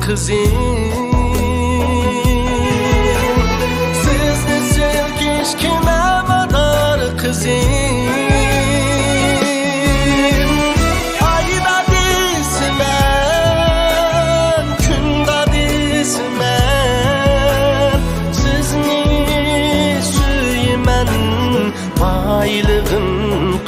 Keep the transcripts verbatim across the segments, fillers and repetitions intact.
قىزىم، سىزنى سۆيگۈچكە مەن مادار قىزىم. ئاي دادىسىمەن، كۈن دادىسىمەن، سىزنى سۆيىمەن، بايلىقىم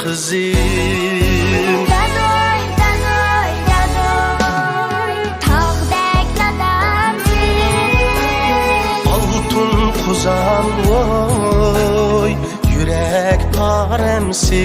قىزىم. داداي، داداي، داداي، تاغدەك دادامسىز. ئالتۇن قوزام، ۋوي، يۈرەك پارەمسىز.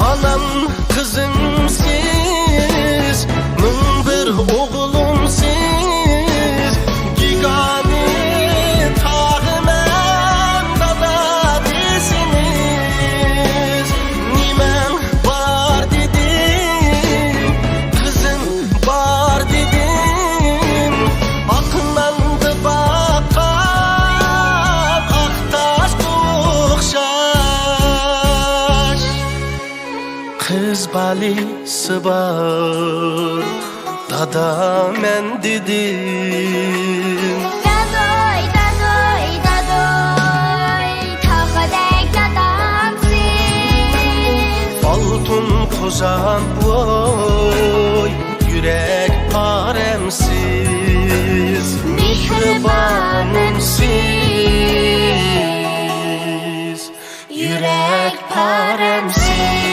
ئانام قىزىمسىز، مىڭ بىر ئوغلۇمسىز، بىگانە تاغىمەن دادا دېسىڭىز. نېمەڭ بار دېدىم، قىزىم بار دېدىم، ئاقماندا باققان ئاق تاشقا ئوخشاش. قىز بالىسى بار دادا مەن دېدىم. داداي، داداي، داداي، تاغدەك دادامسىز. ئالتۇن قوزام، ۋوي، يۈرەك پارەمسىز، مېھرىبانىمسىز، يۈرەك پارەمسىز.